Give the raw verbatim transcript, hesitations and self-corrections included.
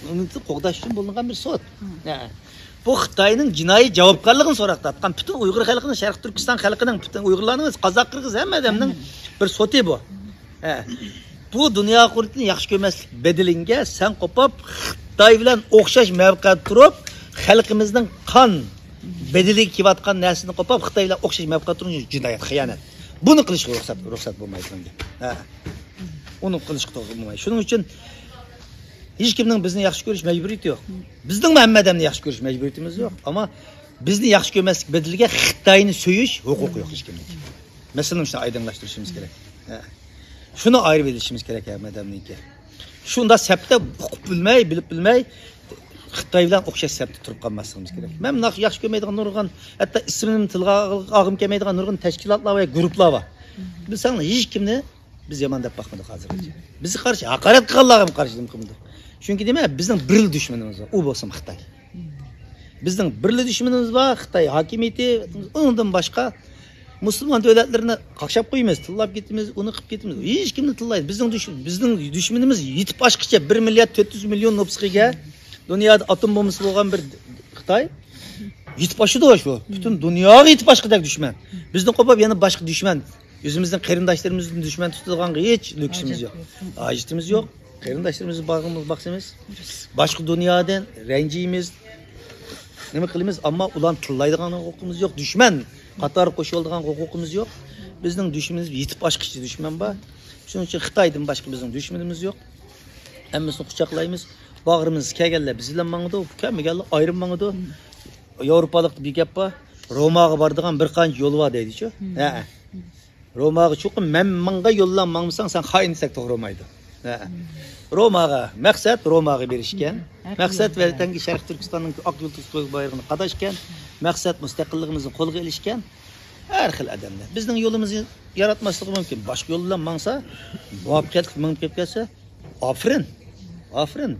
ئۇنى قوغداش ئۈچۈن بولۇنغان بىر سوت. ھە. بۇ خىتاينىڭ جىنايى جاۋابكارلىقىنى سوراقتا ئاتقان پۈتۈن ئۇيغۇر خەلقىنىڭ، شەرقىي تۈركىستان خەلقىنىڭ، پۈتۈن ئۇيغۇرلارنىڭ، قازاق، قىرغىز، ھەممە ئادەمنىڭ بىر سوتى بۇ. ھە. بۇ دۇنيا قۇرۇلتىيىنى ياخشى كۆرمەسلىك بەدىلىڭگە سەن قوپاپ، خىتاي بىلەن ئوخشاش مەۋقەدە تۇرۇپ، خەلقىمىزنىڭ قان بەدىلىگە كېلىۋاتقان نەرسىنى قوپاپ، خىتاي بىلەن ئوخشاش مەۋقەدە تۇرۇش جىنايەت، خىيانەت. بۇنى قىلىشقا رۇخسەت، رۇخسەت بولمايدۇ مەنگە. ھە. ئۇنى قىلىشقا توغرا بولمايدۇ. شۇنىڭ ئۈچۈن ھېچكىمنىڭ بىزنى ياخشى كۆرۈش مەجبۇرىيىتى يوق. بىزنىڭمۇ ھەممە ئادەمنى ياخشى كۆرۈش مەجبۇرىيىتىمىز يوق. ئەمما بىزنى ياخشى كۆرمەسلىك بەدىلىگە خىتاينى سۆيۈش ھوقۇقى يوق ھېچكىمنىڭ. مەسىلىنى شۇنى ئايدىڭلاشتۇرۇشىمىز كېرەك. ھە. شۇنى ئايرىپ ئېلىشىمىز كېرەك ھەممە ئادەمنىڭكى. شۇنداق سەپتە ئۇقۇپ بىلمەي، بىلىپ بىلمەي، خىتاي بىلەن ئوخشاش سەپتە تۇرۇپ قالماسلىقىمىز كېرەك. مەن مۇنداق ياخشى كۆرمەيدىغان نۇرغۇن، ھەتتا ئىسمىنى تىلغا ئالغۇم كەلمەيدىغان نۇرغۇن تەشكىلاتلار ۋە گۇرۇپپىلار بار. بىلسەڭلار، ھېچكىمنى بىز يامان دەپ باقمىدۇق ھازىرغىچە. بىزگە قارشى ھاقارەت قىلغانلارغىمۇ قارشى نېمە قىلمىدۇق. چۈنكى نېمە؟ بىزنىڭ بىرلا دۈشمىنىمىز بار، ئۇ بولسىمۇ خىتاي. بىزنىڭ بىرلا دۈشمىنىمىز بار، خىتاي ھاكىمىيىتى. ئۇنىڭدىن باشقا مۇسۇلمان دۆلەتلىرىنى قاقشاپ قويىمىز، تىللاپ كېتىمىز، ئۇنى قىلىپ كېتىمىز. ھېچكىمنى تىللايمىز. بىزنىڭ دۈش-، بىزنىڭ دۈشمىنىمىز يېتىپ ئاشقىچە، بىر مىليارد تۆت يۈز مىليون نوپۇسقا ئىگە، دۇنيادا ئاتوم بومبىسى بولغان بىر خىتاي. يېتىپ ئاشىدۇ شۇ. پۈتۈن دۇنياغا يېتىپ ئاشقۇدەك دۈشمەن. بىزنى قوپاپ يەنە باشقا دۈشمەن، ئۆزىمىزنىڭ قېرىنداشلىرىمىزنى دۈشمەن تۇتىدىغانغا ھېچ لۆكۈشىمىز يوق. ھاجىتىمىز يوق. قېرىنداشلىرىمىزنى باغرىمىزغا باقسىمىز، باشقا دۇنيادىن رەنجىيمىز. نېمە قىلىمىز؟ ئەمما ئۇلارنى تىللايدىغان ھوقۇقىمىز يوق. دۈشمەن قاتارىغا قوشۇۋالىدىغان ھوقۇقىمىز يوق. بىزنىڭ دۈشمىنىمىز يېتىپ ئاشقۇچە دۈشمەن بار. شۇنىڭ ئۈچۈن خىتايدىن باشقا بىزنىڭ دۈشمىنىمىز يوق. ھەممىسىنى قۇچاقلايمىز. باغرىمىز كەلگەنلەر بىز بىلەن ماڭىدۇ، كەلمىگەنلەر ئايرىم ماڭىدۇ. ياۋروپالىقتا بىر گەپ بار. روماغا بارىدىغان بىر قانچە يول بار دەيدىچۇ. ھە. روماغا چوقۇم مەن ماڭغان يوللا ماڭمىساڭ، سەن خائىن دېسەك توغرا بولمايدۇ. ھە. روماغا مەقسەت، روماغا بېرىشكەن. مەقسەت ۋەتەنگە، شەرقىي تۈركىستاننىڭ ئاق يۇلتۇز قويۇق بايرىقىنى قاداشكەن. مەقسەت مۇستەقىللىقىمىزنى قولغا ئېلىشكەن. ھەر خىل ئادەملەر. بىزنىڭ يولىمىزنى ياراتماسلىقى مۇمكىن. باشقا يول بىلەن ماڭسا، مۇۋەپپەقىيەتلىك مېڭىپ كېلىپ كەلسە، ئافىرىن. ئافىرىن.